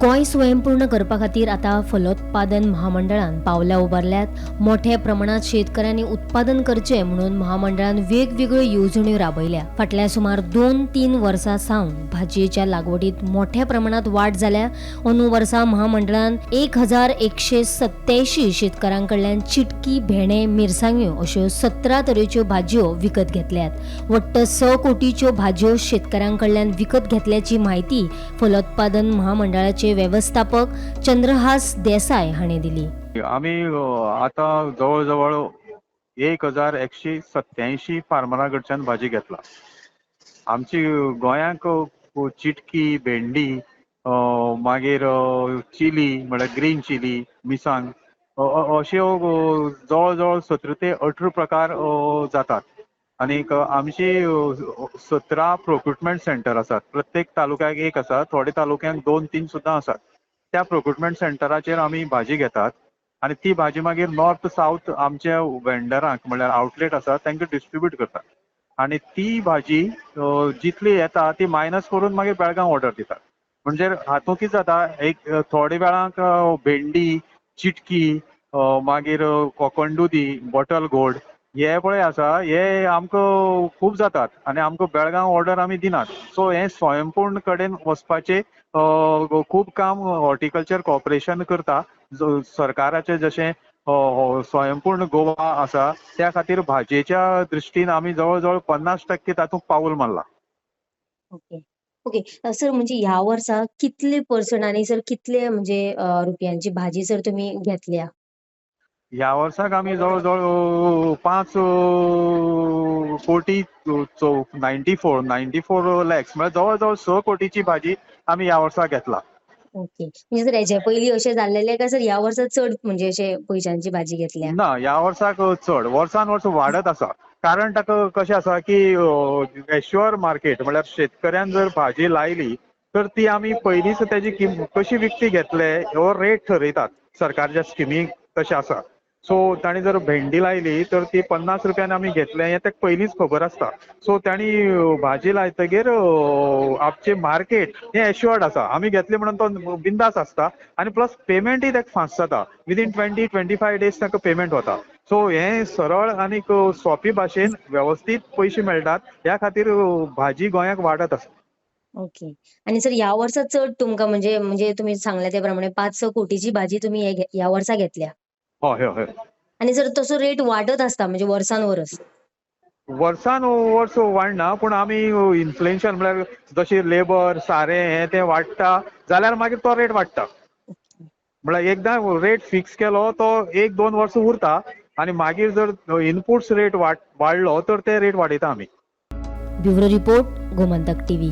गोंय स्वयंपूर्ण करपा खातीर आतां फलोत्पादन महामंडळान पावलां उबारल्यात. मोठ्या प्रमाणात शेतकऱ्यांनी उत्पादन करचें म्हणून महामंडळान वेगवेगळ्यो येवजण्यो राबयल्या. फाटल्या सुमार 2-3 वर्सां सावन भाजयेच्या लागवडीत मोठ्या प्रमाणात वाड जाल्या. अंदू वर्सा महामंडळान 1187 शेतकारां कडल्यान चिटकी, भेंडे, मिरसांग्यो अश्यो 17 तरेच्यो भाजयो विकत घेतल्यात. वट्ट 6 कोटीच्यो भाजयो शेतकारां कडल्यान विकत घेतल्याची म्हायती फलोत्पादन महामंडळाचे व्यवस्थापक चंद्रहास देसाय हांणी दिली. आमी आता जवळ जवळ 1187 फार्मरां कडच्यान भाजी घेतला. आमची गोंयांक चिटकी, भेंडी, मागीर चिली म्हळ्यार ग्रीन चिली, मिरसांग अश्यो जवळ जवळ 17 ते 18 प्रकार जातात. आनीक आमची 17 प्रोक्युरमेंट सेंटर आसात. प्रत्येक तालुक्याक एक आसा, थोडे तालुक्यांक 2-3 सुद्दां आसात. त्या प्रोक्युरमेंट सेंटराचेर आमी भाजी घेतात आनी ती भाजी मागीर नॉर्थ सावथ आमच्या वेंडरांक म्हळ्यार आउटलेट आसा तांकां डिस्ट्रीब्यूट करतात. आनी ती भाजी जितली येता ती मायनस करून मागीर बेळगांव ऑर्डर दितात. म्हणजे हातूंत कितें जाता, एक थोडे वेळाक भेंडी, चिटकी, मागीर कोकणदुदी, बॉटल गोड हे पळय आसा, हे आमकां खूब जातात आनी आमकां बेळगांव ऑर्डर आमी दिनात. सो हे स्वयंपूर्ण कडेन वचपाचें खूब काम हॉर्टिकल्चर कॉर्पोरेशन करता. सरकाराचें जशें स्वयंपूर्ण गोवा आसा त्या खातीर भाजयेच्या दृश्टीन आमी जवळ जवळ 50% तातूंत पावल मारला. ओके ओके सर, म्हणजे ह्या वर्सा कितले पर्संट आनी सर कितले म्हणजे रुपयांची भाजी सर तुमी घेतल्या? ह्या वर्साक आमी जवळ जवळ 5 कोटी 94 लॅक्स म्हळ्यार जवळ जवळ 6 कोटीची भाजी आमी ह्या वर्साक घेतला. ओके, म्हणजे सर हेजे पयलीं अशें जाल्लेलें काय सर ह्या वर्सा चड म्हणजे अशें पयशांची भाजी घेतल्या? ना, ह्या वर्साक चड, वर्सान वर्स वाडत आसा. कारण ताका कशें आसा की एश्युअर मार्केट म्हळ्यार शेतकऱ्यान जर भाजी लायली तर ती आमी पयलींच तेजी कशी विकती घेतले हो रेट ठरयतात सरकारच्या स्किमी तशें आसा. सो ताणी जर भेंडी लायली तर ती 50 रुपयान आमी घेतले हें ताका पयलींच खबर आसता. सो ताणी भाजी लायतगीर आमचें मार्केट हें एश्युअर्ड आसा, आमी घेतले म्हणून तो बिंदास आसता आनी प्लस पेमेंटय ताका फास्ट जाता. विदीन 20-25 डेज ताका पेमेंट वता. सो हें सरळ आनी सोंपी भाशेन वेवस्थीत पयशे मेळटात, ह्या खातीर भाजी गोंयाक वाडत आसा. ओके, आनी सर ह्या वर्सा चड तुमकां म्हणजे म्हणजे तुमी सांगले ते प्रमाणे 5-6 कोटीची भाजी तुमी ह्या वर्सा घेतल्या? हय हय. आनी सर तसो रेट वाडत आसता म्हणजे वर्सान वर्स? वर्सान वर्स वाडना, पूण आमी इन्फ्लेशन म्हळ्यार जशी लेबर सारें हें तें वाडटा जाल्यार मागीर तो रेट वाडटा. म्हळ्यार एकदां रेट फिक्स केलो तो 1-2 वर्स उरता आनी मागीर जर इनपुट्स रेट वाडलो तर ते रेट वाडयता आमी. Bureau report, Gomantak TV.